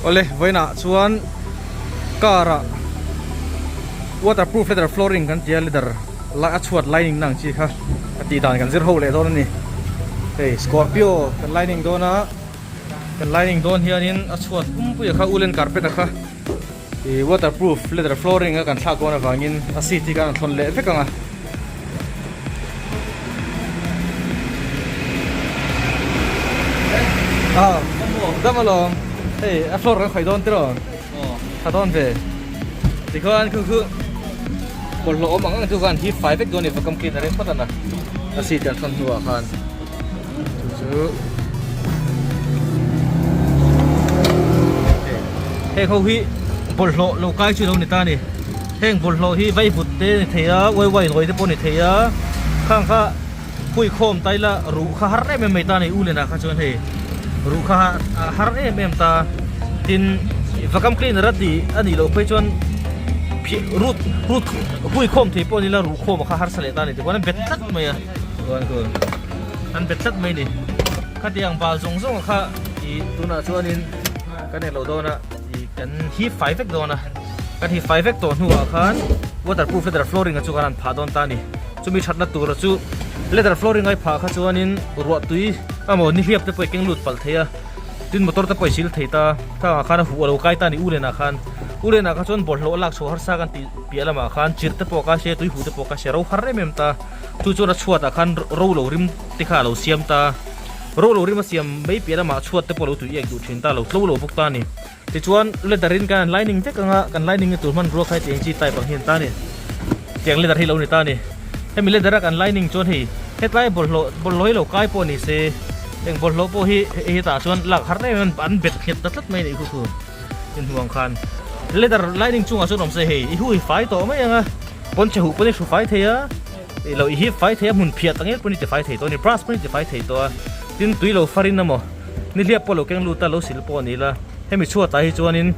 Awle vawiinah chuan car ah waterproof leather flooring kan tia leather a chhuat lining na ang chi kha a tih dan kan zir ho leh dawn a ni. Hei scorpio kan lining dawn a kan lining dawn hianin a chhuat pumpuia kha woolen carpet a kha ih waterproof leather flooring a kan thlak dawn avangin a seat hi kan rawn thawn leh vek ang a. Ah dam alawm hei a floor kan khawih dawn tiraw tha dawn ve tikhuan khu khu bawlhhlawh awm ang ang chu khan hi fai vek dawn a ni vacuum cleaner in phawt a na a seat kan thawn hnuah khan chu chu heng ho hi bawlhhlawh lo kai chu lo ni ta a ni. Heng bawlhhlawh hi vaivut te ni thei a, uai uai lawi te pawh ni thei a, khang kha huikhawm ta ila ruh kha har em em mai ta a ni u Lena kha chuan hei ruh kha har em em ta tin vacuum cleaner a tih a nih loh phei chuan phih rut rut huikhawm thei pawh ni ila ruh khawm a kha harsa leh ta a ni tikhuan an bet tlat mai a chuan khu an bet tlat mai a ni khatiang bal zawng zawng a kha ih tunah chuanin kan englo dawn a ih kan hip fai vek dawn a. Kan hi fai vek tawh hnuah khan waterproof leather flooring a chu kan han phah dawn ta a ni. Chumi thatna tura chu leather flooring ai phah kha chuanin ruah tui emaw nihliap te pawh i keng lut palh thei a, tin motor te pawh i sil thei ta. Khangah khan a huh a lo kai ta a ni u lenah khan. U lenah kha chuan bawlhhlawh a lak chhuah harsa kan tih piah lamah khan chirh te pawh ka hria tui huh te pawh ka hria ro har em em ta. Chu chuan a chhuatah khan ro lo rim te kha a lo siam ta. Ro lo rim a siam mai piah lamah chhuat te pawh a lo tui ek duh thin ta, a lo tlo lo bawk ta a ni. Tichuan leather in kan lining vek anga kan lining na tur hmanrua kha hetiang chi type ang hi an ta a ni. Tiang leather hi lo ni ta a ni. Hemi leather a kan lining chuan hei hetlai bawlhhlawh bawlhhlawh hi lo kai pawh ni se heng bawlhhlawh pawh hi hei hetah chuan lak har em em an bet nghet ta tlat mai a nih khu khu inhmuh ang khan leather lining chungah chuan awm se hei i hui fai tawh mai ang a pawn che huh pawn i hru fai thei a ih lo i hip fai thei a hmun phiah tak ngei pawn i ti fai thei tawh a ni brush pawn i ti fai thei tawh a tin tui lo farin emaw Nihliap pawh lo keng lut a, lo sil pawh a ni la. Hemi chhuatah hi chuanin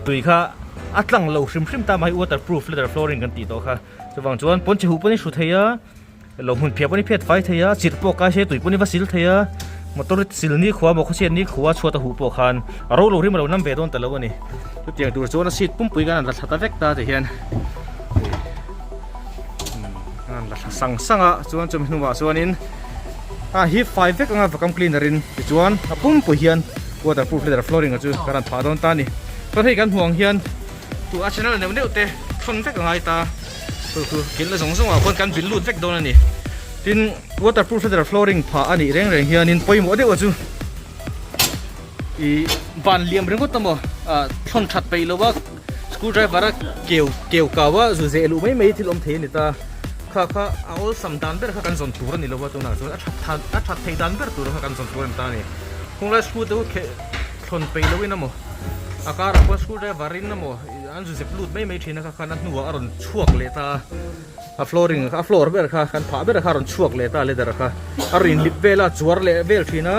tui kha a tlang lo hrim hrim ta mai, waterproof leather flooring kan tih tawh kha. Chuvang chuan pawn che huh pawn i hru thei a, lo hmun phiah pawn i phiat fai thei a, chirh pawh kai se tui pawn i va sil thei a, motor sil ni khua maw khawchhiat ni khua chhuat a huh pawh khan a ro lo rim a lo nam ve dawn ta lo a ni. Chutiang tur chuan a seat pumpui khan an la thla ta vek ta ti hian an la thla sang sang a, chuan chumi hnuah chuanin. A hi fai vek anga vacuum cleaner in tichuan a pumpui hian waterproof leather flooring a chu kan rawn phah dawn ta a ni. Chuan hei kan hmuh ang hian tu a channel neuh neuh te thawn vek a ngai ta chu chu kilhna zawng zawng ah khuan kan vil lut vek dawn a ni. Tin waterproof leather flooring phah a nih reng reng hianin pawimawh deuh a chu ih van liam ringawt emaw ah thawn that peih lo a screw driver a keu keu kau a zu zeh luh mai mai thil awm thei a ni ta. Kha kha a awlsam dan ber kha kan zawn tur a ni lo a tunah chuan a that than a that theih dan ber tur kha kan zawn tur a ni ta a ni. Kawng lai screw te chu kheh thlawn peih loin emaw a karah pawh screw driver in emaw an zu zep lut mai mai thin a kha khan a hnuah a rawn chhuak leh ta a a flooring a floor ber kha kan phah ber kha a rawn chhuak leh ta a leather kha a rawn inlip vel a chuar leh vel thin a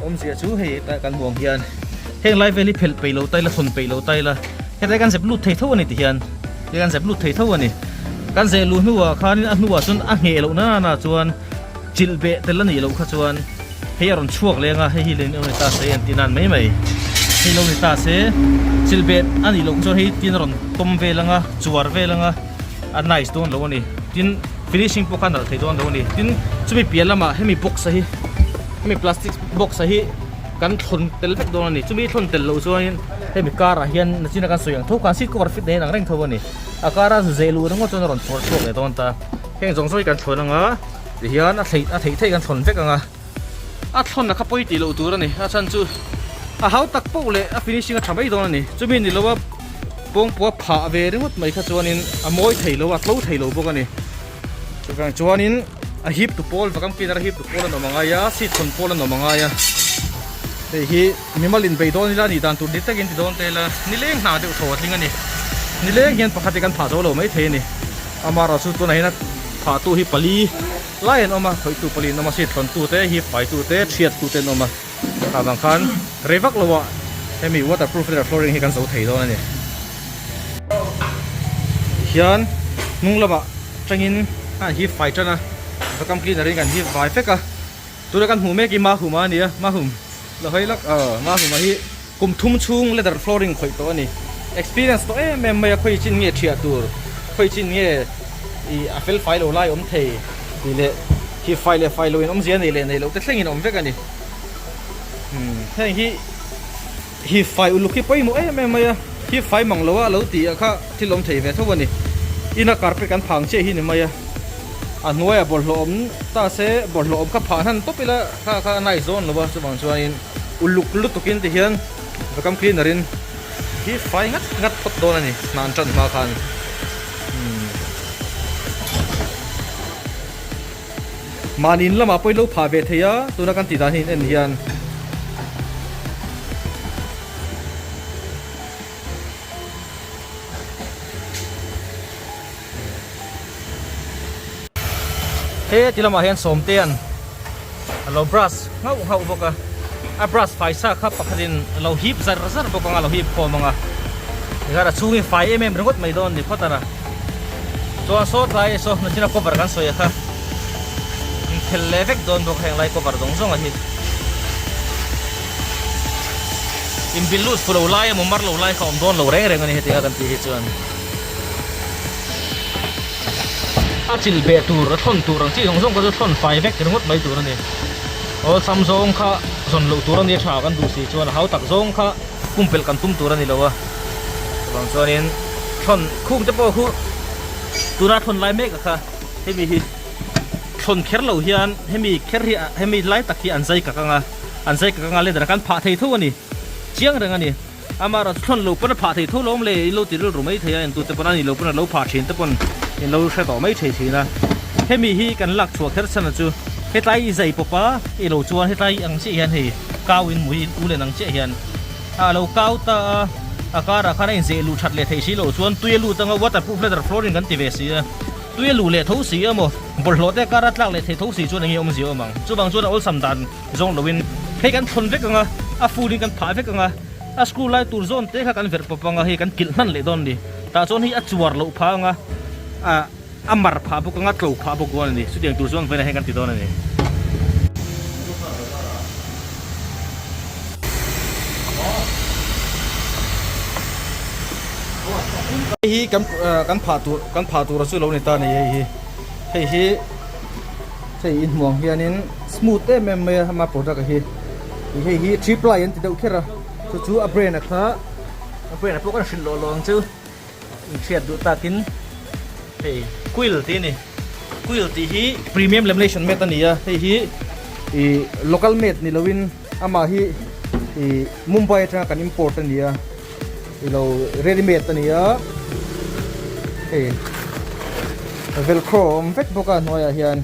awmzia chu hei hetah kan hmuh ang hian heng lai vel hi phelh peih lo ta ila thawn peih lo ta ila hetlai kan zep lut thei tho a ni ti hian. Hei kan zep lut thei tho a ni. Kan zeh luh hnuah khanin a hnuah chuan a ngheh loh nana chuan chilh beh tel a nih loh kha chuan hei a rawn chhuak leng a, hei hi len lo ni ta se an ti nan mai mai. Hei lo ni ta se chilh beh a nih loh chuan hei tin a rawn tawm vel ang a, chuar vel ang a, a nice dawn lo a ni. Tin finishing pawh kha a nalh thei dawn lo a ni. Tin chumi piah lamah hemi box a hi hemi plastic box a hi kan thlawn tel vek dawn a ni chumi thlawn tel loh chuanin hemi car ah hian nachina kan sawi ang tho khan seat cover fit nei an ang reng tho a ni a car a zeh luh ringawt chuan a rawn chhuar chhuak leh dawn ta heng zawng zawng hi kan thlawn anga tihian a theih a theih theih kan thlawn vek anga a thlawn a kha pawi tih loh tur a ni a chhan chu a hau tak poh leh a finishing a tha mai dawn a ni chumi ni loa pawngpua phah ve ringawt mai kha chuanin a mawi thei lo a tlo thei lo bawk a ni chuvang chuanin. A hip tu pawl vacuum cleaner a hip tu pawl an awm angai a seat thawn pawl an awm angai a hei hi mimal in bei dawn ila nih dan tur dik takin ti dawn tel a nileng hna deuh tho a tling a ni nileng hian pakhat hi kan phah zo lo mai thei a ni amaherawh chu tunah hian a phah tu hi pali lai an awm a khawih tu pali an awm a seat thawn tu te hip fai tu te thiat tu te an awm a tah vang khan rei vak lo ah hemi waterproof leather flooring hi kan zo thei dawn a ni hian hnung lamah. Tangin a hip fai tan a, vacuum cleaner in kan hip vai vek a, tuna kan hmuh mek hi Mahuma a ni a, Mahum la hawi lak aw Mahuma hi. Kum thum chhung leather flooring khawih tawh a ni. Experience tawh em em mai a, khawi chin nge thiah tur, khawi chin nge ih a fel fai lo lai awm thei tih leh khi fai leh fai loin awmzia nei leh nei loh te thlengin awm vek a ni. Umm heng hi hi fai uluk hi pawimawh em em mai a, hi fai mang lo a lo tih ah kha thil awm thei ve tho a ni. Ina carpet kan phang chiah hi ni mai a, a hnuaiah bawlhhlawh awm ta se bawlhhlawh awm kha phah hnan tawp ila kha kha a nice dawn lo a, chuvang chuanin. Uluk lutuk in ti hian vacuum cleaner in hi fai ngat ngat phawt dawn a ni hna an tan hma khan umm mahni in lamah pawh in lo phah ve thei a tuna kan tih dan hi in en hian. He ti lamah hian Sawmtea'n a lo brush nghauh nghauh bawk a, a brush fai sa kha pakhatin a lo hip zar zar bawk ang a, a lo hip khawm ang a, tikhan a chhung hi fai em em ringawt mai dawn ni phawt a na. Chuan saw tlai saw nachina cover kan sawi a kha inkhel leh vek dawn bawk heng lai cover zawng zawng a hi. Inbilh lut fu lo lai emaw mar lo lai kha awm dawn lo reng reng a ni hetiang a kan tih hi chuan. A chil beh tur a thawn tur ang chi zawng zawng kha chu thawn fai vek ringawt mai tur a ni. Awlsam zawng kha zawn loh tur a nia tha kan duh si chuan a hau tak zawng kha pumpelh kan tum tur a ni lo a. Chuvang chuanin thawn khung te pawh khu tuna thawn lai mek a kha hemi hi thawn kher lo hian hemi kher hi hemi lai tak hi an zai kak ang a an zai kak ang a leather kan phah thei tho a ni chiang reng a ni. Amaherawhchu thlawn lo pawn a phah thei tho lawm le, in lo ti rilru mai thei a, entute pawn a ni lo pawn a lo phah thin te pawn in lo hre tawh mai thei thin a. Hemi hi kan lak chhuah kher chhan a chu hetlai i zai pawp a i lo chuan hetlai ang chiah hian hei kau in mui u len ang chiah hian a lo kau ta a, a karah khan a inzeh luh that leh theih si loh chuan tui a lut anga waterproof leather flooring kan ti ve si a, tui a luh leh tho si a maw bawlhhlawh te kara tlak leh theih tho si chuan enge awmzia awm ang. Chuvang chuan a awlsam dan Zawng loin hei kan thawn vek ang a, a full in kan phah vek ang a, a screw lai tur zawn te kha kan verh pawp ang a, hei kan kilh hman leh dawn a ni. Tah chuan hei a chuar loh phah ang a, ah a mar phah bawk ang a, tlo phah bawk dawn a ni. Chutiang tur chuan vawiinah hian kan ti dawn a ni. Hei hi kan kan phah tur kan phah tur a chu lo ni ta a ni hei hi. Hei hi. Hei in hmuh ang hianin smooth em em mai a ama product a hi ih hei hi three ply an ti deuh kher a chu chu a brand a kha a brand a pawh kan hrilh lawh lawh ang chu in hriat duh takin hei quill tih a ni quill tih hi premium lamination mat a ni a hei hi ih local made ni lovin amah hi ih Mumbai atanga kan import a ni a. Ilo ready made a ni a hei velcro a awm vek bawk a hnuaiah hian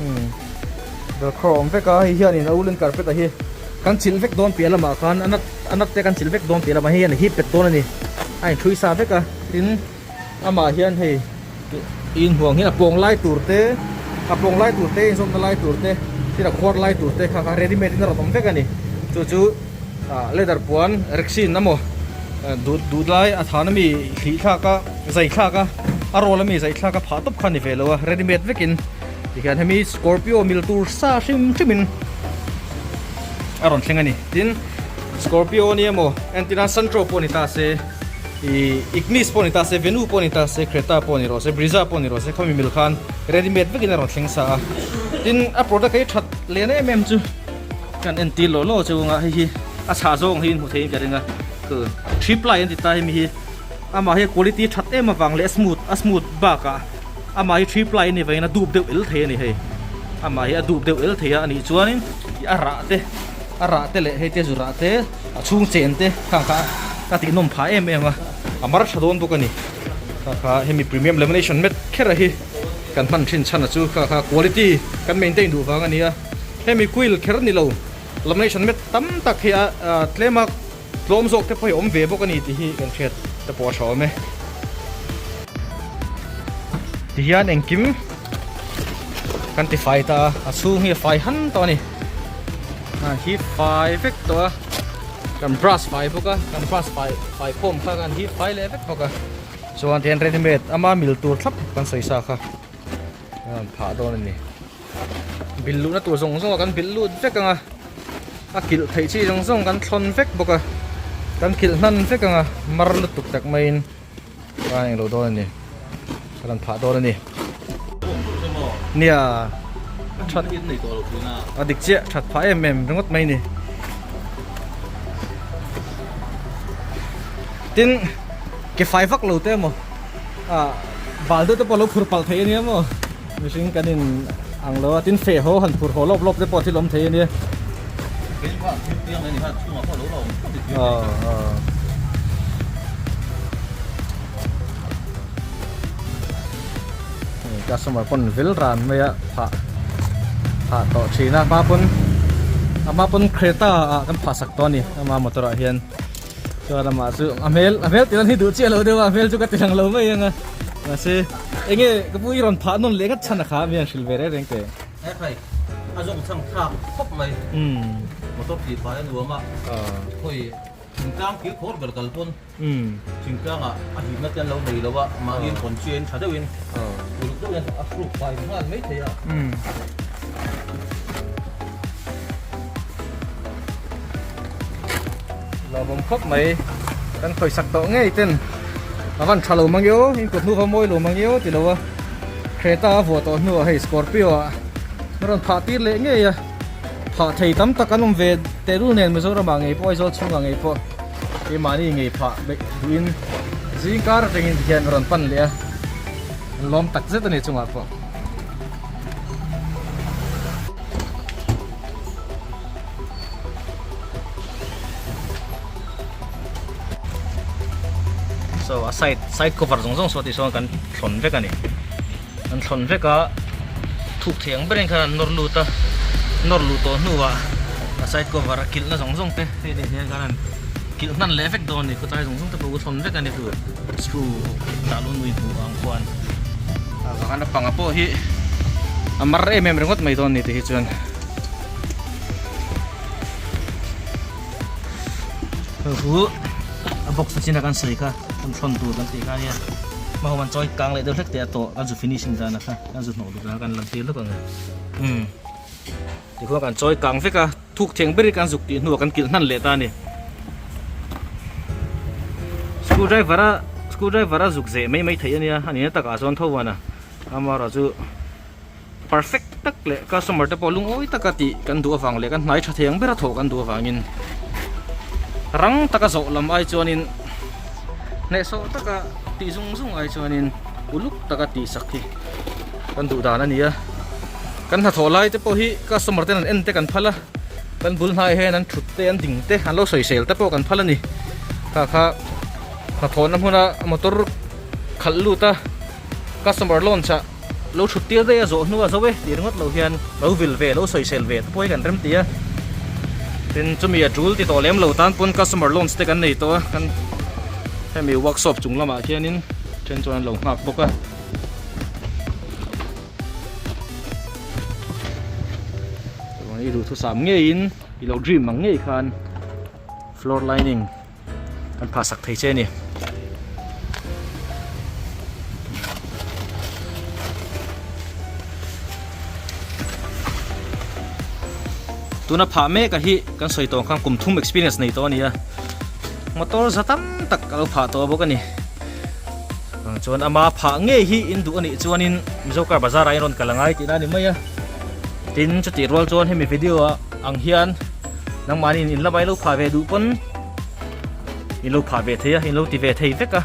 umm velcro a awm vek a hei hianin a woolen carpet ah hi kan chilh vek dawn piah lamah khan a nut a nut te kan chilh vek dawn piah lamah hian a hip bet dawn a ni a inthui sa vek a tin amah hian hei inhuang hian a pawng lai tur te a pawng lai tur te inzawmna lai tur te tin a khuar lai tur te kha kha ready made in a rawn awm vek a ni chu chu ah leather puan rexin emaw duh duh lai a than ami hlih thlak a zai thlak a a roll ami zai thlak a phah tawp kha a ni ve lo a ready made vekin tikhian hemi scorpio mil tur sa hrim hrim in a rawn thleng a ni tin scorpio a ni emaw entirna santro pawh a ni ta se. Ih Ignis pawh ni ta se, Venue pawh ni ta se, Creta pawh ni rawh se, Brezza pawh ni rawh se khawmi mil khan ready made vekin a rawn thleng sa a. Tin a product hi that lian em em chu kan entir lawh lawh chu anga hei hi a chhah zawng hi in hmu theiin ka ring a. Khu three ply an ti ta hemi hi amah hi quality that em avang leh a smooth a smooth bakah amah hi three ply a ni vangin a dup deuh el thei a ni hei. Amah hi a dup deuh el thei a anih chuanin a rah te a rah te leh hei te zu rah te a chhung chen te khang kha a tih nawm phah em em a a mar tha dawn bawk a ni kha kha hemi premium lamination mat kher a hi kan hman thin chhan a chu kha kha quality kan maintain duh vang a ni a hemi quill kher ni lo lamination mat tam tak hi a tlem a tlawm zawk te pawh hi a awm ve bawk a ni tih hi kan hriat te pawh a tha awm e tihian engkim kan ti fai ta a a chhung hi a fai han tawh a ni. A hi fai vek tawh a kan brush fai bawk a kan brush fai fai khawm kha kan hi fai leh vek bawk a chuan tihian ready made ama mil tur thlap kan sawi sa kha a rawn phah dawn a ni bil luhna tur zawng zawng ah kan bil lut vek ang a. A kilh theih chi zawng zawng kan thlawn vek bawk a, kan kilh hnan vek ang a, mar lutuk tak maiin ka englo dawn a ni, ka rawn phah dawn a ni. Nia, that a dik chiah that phah em em ringawt mai a ni. Tin, ke fai vak lo te emaw ah bal deuh te pawh lo phur palh thei a nia maw. Mihring kan in ang lo a, tin feh haw han phur haw lawp lawp te pawh thil awm thei a nia. Customer pawn vil ran mai a phah phah tawh thin a, hma pawn a hma pawn Creta ah kan phah sak tawh a ni ama motor ah hian. Chuan amah chu a hmel a hmel tilan hi duh chiah lo deuh a a hmel chu ka ti lang lo mai ang a mahse enge ka pu i rawn phah nawn leh ngat chhan a kha mi an hrilh ve reng reng teh. He khai a zawng chhang thlak khawp mai motor tih fai a nuam a khawi thingtlang kil khawr ber kal pawn thingtlang ah a himna te an lo nei lo a mahni an kawn chiain tha deuhin uluk deuhin a hruk fai nghal mai thei a. Lawmawm khawp mai kan khawisak tawh ngei ten a van tha lo mang io in kut hnu va mawi lo mang io ti lo a Creta a vuah tawh hnuah hei Scorpio ah a rawn phah tir leh ngei a phah thei tam tak an awm ve tehlul nen Mizoram ah ngei pawh Aizawl chhungah ngei pawh keimahni ngei phah duhin zing kar atangin tihian a rawn pan leh a an lawm tak zet a ni chungah pawh. So a side side cover zawng zawng saw tih sawn kan thlawn vek a ni kan thlawn vek a thuk thei ang berin khan an nawr lut a nawr luh tawh hnuah a side cover a kilhna zawng zawng te hei nen hian khan an kilh hnan leh vek dawn a ni khawtlai zawng zawng te pawh thlawn vek a ni chu screw dah luh nui hmuh ang khuan a panga pawh hi a mar em em ringawt mai dawn a ni tih hi chuan. Hu a box a china kan sawi kha kan thawn tur kan tih kha ania hma ho an chawi kang leh deuh hlek teh a tawh kan zu finishing dan a kha kan zu hnawh lut a kan lan tir lawk ang e umm tikhuan kan chawi kang vek a thuk theng ber hi kan zuk tih hnuah kan kilh hnan leh ta a ni screw driver a screw driver a zuk zeh mai mai theih ania a nihna takah chuan tho van a amaherawhchu chu. Perfect tak leh customer te pawh lungawi taka tih kan duh avang leh kan hnai tha thei ang bera thawh kan duh avangin rang taka zawh lam ai chuanin hnehsawh taka tih zung zung ai chuanin uluk taka tih sak hi kan duh dan a ni a. Kan hnathawh lai te pawh hi customer ten an en te kan phal a, kan bul hnai hian an thut te an ding te an lo sawisel te pawh kan phal a ni. Kha kha hnathawhna hmuna motor khalh lut a customer launch ah Lo thut tir daih a zawh hnu a zo e tih ringawt lo hian lo vil ve lo sawisel ve te pawh hi kan rem ti a. Tin chumi a tul ti tawh lem lo tan pawn customer loans te kan nei tawh a kan hemi workshop chung lamah khianin then chuan an lo nghak bawk a. Chuan i duhthusam ngeiin i lo dream ang ngei khan floor lining Kan phah sak thei che a ni. Tuna phah mek a hi kan sawi tawh ang khan kum thum experience nei tawh a ni a. Motor za tam tak a lo phah tawh bawk a ni. Chuan ama phah ngei hi in duh a nih chuanin Mizo car bazar ah in rawn kal angai tihna a ni mai a. Tin chutih rual chuan hemi video ah ang hian nangmahni in lamah in lo phah ve duh pawn in lo phah ve thei a in lo ti ve thei vek a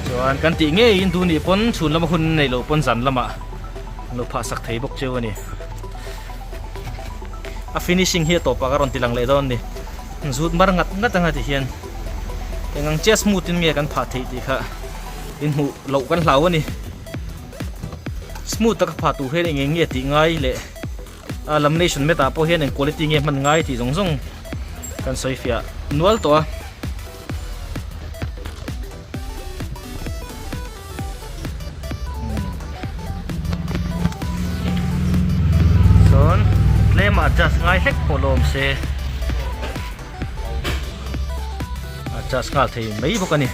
chuan kan tih ngei in duh nih pawn chhun lama hun nei lo pawn zan lamah an lo phah sak thei bawk cheu a ni a finishing hi a tawpah ka rawn ti lang leh dawn a ni zut mar ngat ngat anga ti hian eng ang chiah smooth in nge kan phah theih tih kha in hmuh loh kan hlau a ni. Smooth taka phah tur hian eng eng nge tih ngai leh a lamination mat ah pawh hian eng quality nge hman ngai tih zawng zawng kan sawi fiah nual tawh a. Chuan tlem ah adjust ngai hlek pawh la awm se adjust nghal thei mai bawk a ni.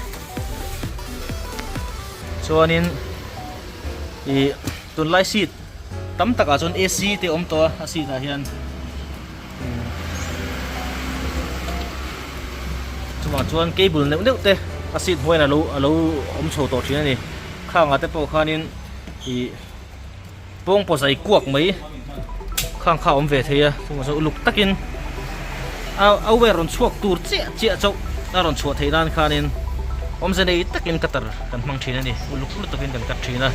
Chuanin ih tunlai seat. Tam takah chuan AC te a awm tawh a, a seat ah hian. Chuvang chuan cable neuh neuh te a seat hnuaiin alo alo awm chho tawh thin a ni. Khangah te pawh khanin ih pawngpaw zai kuak mai khang kha a awm ve thei a, chuvang chuan uluk takin a a wire rawn chhuak tur chiah chiah chauh a rawn chhuah theih nan khanin awmze nei takin cutter kan hmang thin a ni. Uluk lutukin kan cut thin a,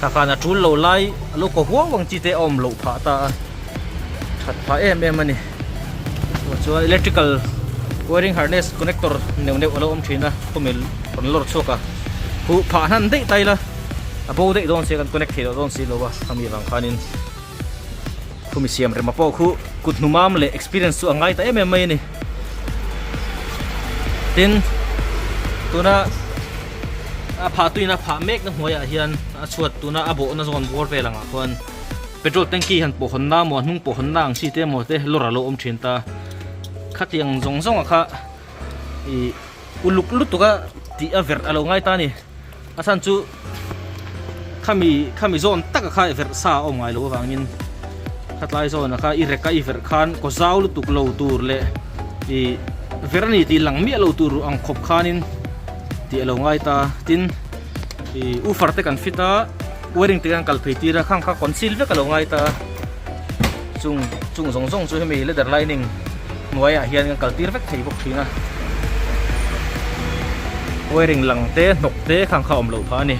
kha khan a tul lo lai a lo kaw huau ang chi te a awm loh phah ta a. That phah em em a ni chuan electrical wiring harness connector neuh neuh a lo awm thin a khawmi rawn lawr chhuak a huh phah hnan daih ta ila a bo daih dawn sia kan connect thei loh dawn si lo a khami vang khanin khumi siam rema pawh khu kut hnu mam leh experience chu a ngai ta em em mai a ni tin tuna a phah tuina phah mek na hnuaiah hian a chhuat tuna a bawhna zawn bawr vel angah khuan. Petrol tanky han pawh hawn na maw a hnung pawh hawn na ang chi te emaw te lawr a lo awm thin ta. Khatiang zawng zawng a kha ih uluk lutuk a tih a verh a lo ngai ta a ni. A chhan chu khami khami zawn tak a kha verh sa a awm ngai loh avangin khatlai zawn a kha i rek a i verh khan kaw zau lutuk lo tur leh ih verh a ni tih lang miah lo tur ang khawp khanin tih a lo ngai ta. Tin ih woofer te kan fit a. Wiring te hian kal phei tir a khang kha conceal vek a lo ngai ta a chung chung zawng zawng chu hemi leather lining hnuaiah hian kan kal tir vek thei bawk thin a wiring lang te hnawk te khang kha awm loh phah a ni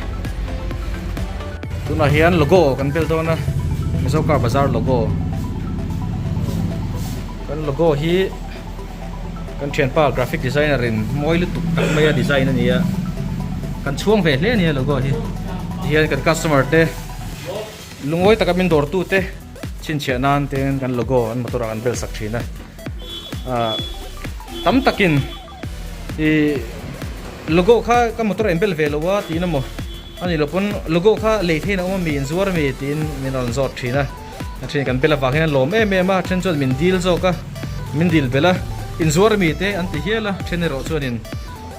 tunah hian logo kan bel dawn a Mizo car bazar logo kan logo hi kan thianpa graphic designer in mawi lutuk tak mai a design a ni a kan chhuang ve hle a ni a logo hi tihian kan customer te lungawi taka min dawr tu te chhinchhiah nan te kan logo an motor ah kan bel sak thin a ah tam takin ih logo kha ka motor ah in bel ve lo a tiin emaw a nih loh pawn logo kha lei thein a awm a mi in zuar ami tiin min rawn zawt thin a. A then kan bel avang hian an lawm em em a, a then chuan min dil zawk a, min dil belh a, inzuar mi te an ti hial a, a then erawh chuanin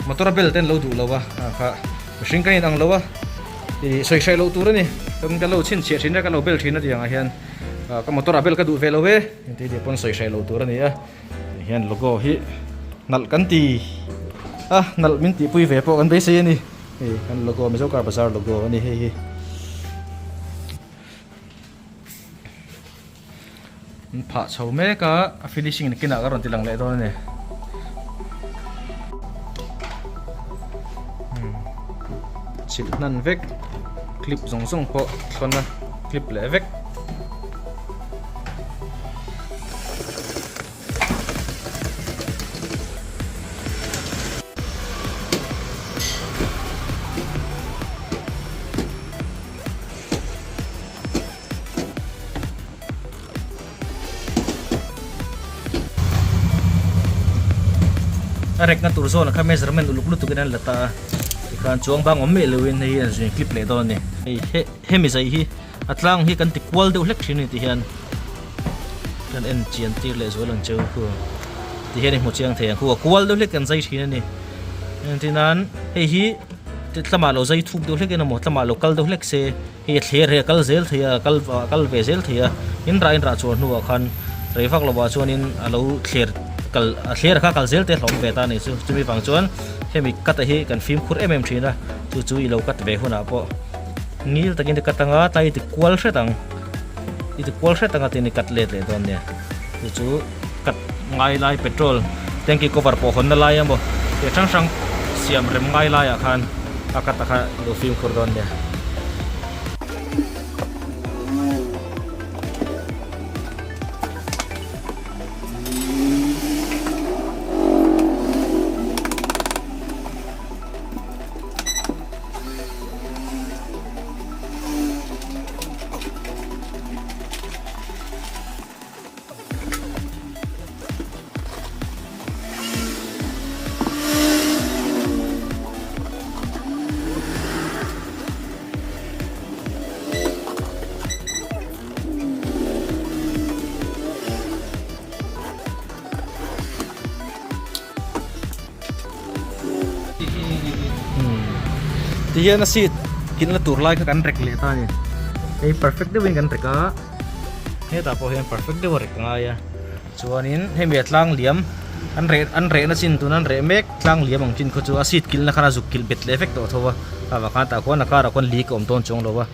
motor a bel te an lo duh lo a, ah kha mihring kan inang lo a, ih sawi hraih loh tur a ni, kan kan lo chhinchhiah thin a, kan lo bel thin a tih angah hian ah ka motor a bel ka duh ve lo e tih tih pawn sawi hraih loh tur a ni a, tih hian logo hi nalh kan ti a, nalh min tihpui ve pawh kan beisei a ni, hei kan logo Mizo car bazar logo a ni hei hi. An phah chho mek a a finishing nakinah ka rawn ti lang leh dawn a ni chilh hnan vek clip zawng zawng pawh thlawn a clip leh vek. A rekna tur zawn ah kha measurement uluk lutuk in an la ta a tikhan chuang bang awm miah loin hei hi an zui clip leh dawn a ni hei he hemi zai hi a tlang hi kan ti kual deuh hlek thin a ni ti hian kan en chian tir leh zual ang cheu khu ti hian i hmu chiang thei ang khu a kual deuh hlek kan zai thin a ni engtin nan hei hi tlamah lo zai thuk deuh hlek in emaw tlamah lo kal deuh hlek se hei a thler hi a kal zel thei a a kal a kal ve zel thei a in rah in rah chuan hnuah khan rei vak lovah chuanin a lo thler kal a thler kha kal zel te hlawm ve ta a ni chu chumi vang chuan hemi cut a hi kan fimkhur em em thin a chu chu i lo cut ve hunah pawh ngil takin i cut anga tlai i ti kual hret ang i ti kual hret anga tin i cut let leh dawn nia chu chu cut ngai lai petrol tanky cover pawh hawnna lai emaw tih hrang hrang siam rem ngai laiah khan a cut a kha i lo fimkhur dawn nia. Tihian a seat kilhna tur lai kha kan rek leh ta a ni. Hei perfect deuhin kan rek a, hetah pawh hian perfect deuh a rek ngai a, chuanin hemi a tlang liam an reh an rehna chin tuna an reh mek tlang liam ang chin khaw chu a seat kilhna khan a zuk kilh bet leh vek tawh tho a, avang khan tah khuan a karah khuan li ka awm dawn chuang lo a,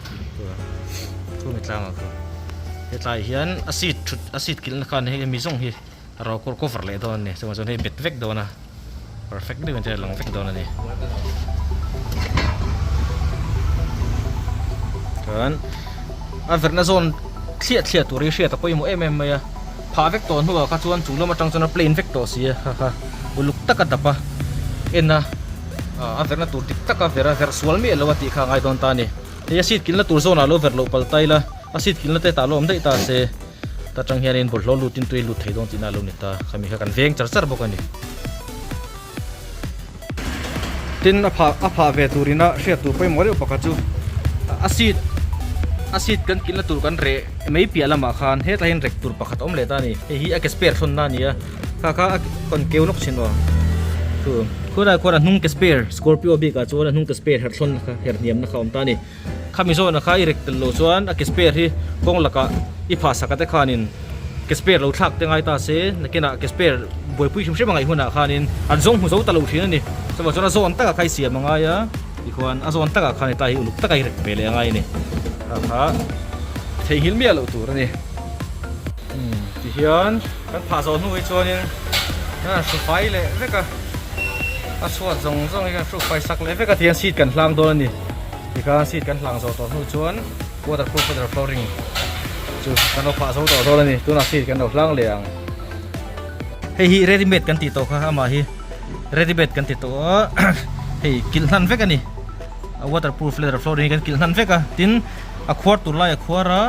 chumi tlangah khuan hetlai hian a seat thut a seat kilhna khan hei hemi zawng hi. Ro kur cover leh dawn a ni chuvang chuan hei bet vek dawn a perfect deuhin chuan a lang vek dawn a ni chuan a verhna zawn thliah thliah tur hi hriat a pawimawh em em mai a phah vek tawh hnuah kha chuan chung lam atang chuan a plain vek tawh si a kha kha uluk taka dap a en a a verhna tur dik taka verh a verh sual miah lo a tih kha a ngai dawn ta a ni hei a seat kilhna tur zawnah lo verh loh pal ta ila a seat kilhna te tah lo awm daih ta se. Ta tang hianin bawlhhlawh lutin tui lut thei dawn tihna a lo ni ta, khami kha kan veng char char bawk a ni. Tin a phah a phah ve turina hriat tur pawimawh deuh pakhat chu a seat a seat kan kilhna tur kan reh mai piah lamah khan hetlai hian rek tur pakhat a awm leh ta a ni, hei hi a ke spare thawnna a ni a, kha kha a kawn keu lawk thin aw chu khulai khuan a hnung ke spare scorpio bikah chuan a hnung ke spare herh thawnna kha herh hniamna kha a awm ta a ni. Khami zawna kha i rek tel loh chuan a ke spare hi kawng lakah i phah sak ate khanin ke spare lo thlak te ngai ta se nakinah ke spare buaipui hrim hrim a ngaih hunah khanin an zawng hmu zo ta lo thin a ni. Chuvang chuan a zawn takah kha i siam a ngai a, tikhuan a zawn takah khan hetlai hi uluk taka i rek ve leh a ngai a ni. Kha kha theihnghilh miah loh tur a ni. Umm tihian kan phah zawh hnu hi chuanin kan han hru fai leh vek a, a chhuat zawng zawng hi kan hru fai sak leh vek a tihian seat kan hlang dawn a ni. Tikhan seat kan hlang zawh tawh hnu chuan waterproof leather flooring chu kan lo phah zo tawh dawn a ni. Tunah seat kan lo hlang leh ang. Hei hi ready made kan tih tawh kha amah hi ready made kan ti tawh a hei kilh hnan vek a ni. A waterproof leather flooring hi kan kilh hnan vek a tin a khuar tur lai a khuar a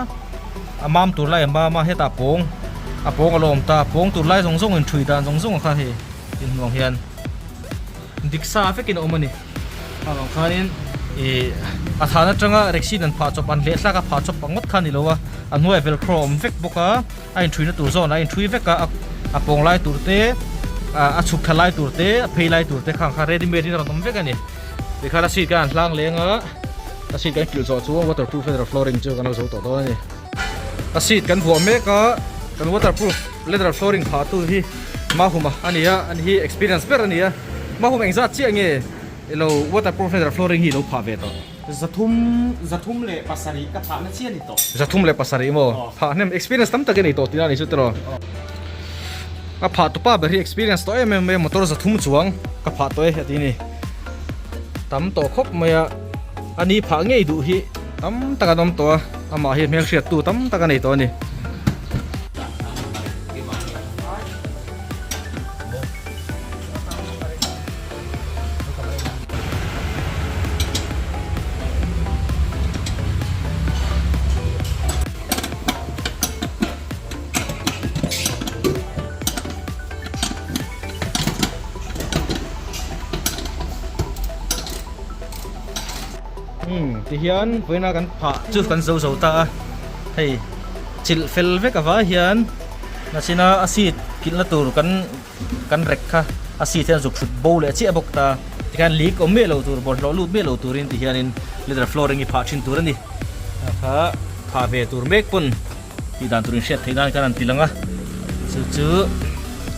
a mam tur lai a mam a hetah pawng a pawng a lo awm ta pawng tur lai zawng zawng in thui dan zawng zawng kha hei inhnuang hian dik sa vekin a awm a ni. Avang khanin ih a than atanga rexin an phah chawp an hleh thlak a phah chawp ang ngawt kha a ni lo a a hnuaiah velcro a awm vek bawk a a inthuina tur zawnah a inthui vek a a pawng lai tur te ah a chhuk thla lai tur te a phei lai tur te khang kha ready made in a rawn awm vek a ni tikhan a seat khan an hlang leng a a seat kan kilh zawh chuan waterproof leather flooring chu kan lo zo tawh dawn a ni a seat kan vuah mek a kan waterproof leather flooring phah tu hi Mahuma a ni a ani hi experience ber a ni a. Mahum engzat chiah nge ilo waterproof leather flooring hi ilo phah ve tawh? 307 ka phahna chiah ni tawh. 307 maw? Phah hnem experience tam tak i nei tawh tihna a ni chu tiraw? A phah tupa ber hi experience tawh em em mai a motor 300 chuang ka phah tawh e a ti ni. Tam tawh khawp mai a, a ni phah ngei duh hi tam tak an awm tawh a, amah hi hmelhriattu tam tak a nei tawh a ni. Tihian vawiina kan phah chu kan zo zo ta a hei chilh fel vek avah hian nachina a seat kilhna tur kan Kan rek kha a seat hian zuk hrut bo leh chiah bawk ta. Tikhian leak awm miah lo tur, bawlhhlawh lut miah lo turin tihianin leather flooring hi phah thin tur a ni. A kha phah ve tur mek pawn tih dan tur inhriat theih nan khan an ti lang a. Chu chu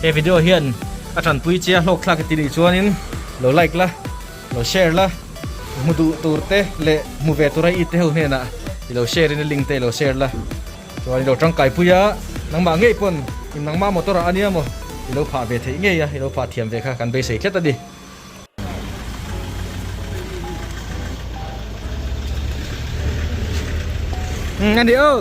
he video hian a tanpui che a hlawk thlak i ti nih chuanin lo like la, lo share la, hmu duh tur te leh hmu ve tura i te ho hnenah i lo share in a link te i lo share la. Chuan i lo tangkai pui a, nangmah ngei pawn in nangmah motor ah a nia maw i lo phah ve theih ngei a, i lo phah thiam ve kha kan beisei tlat a ni. Umm a ni aw.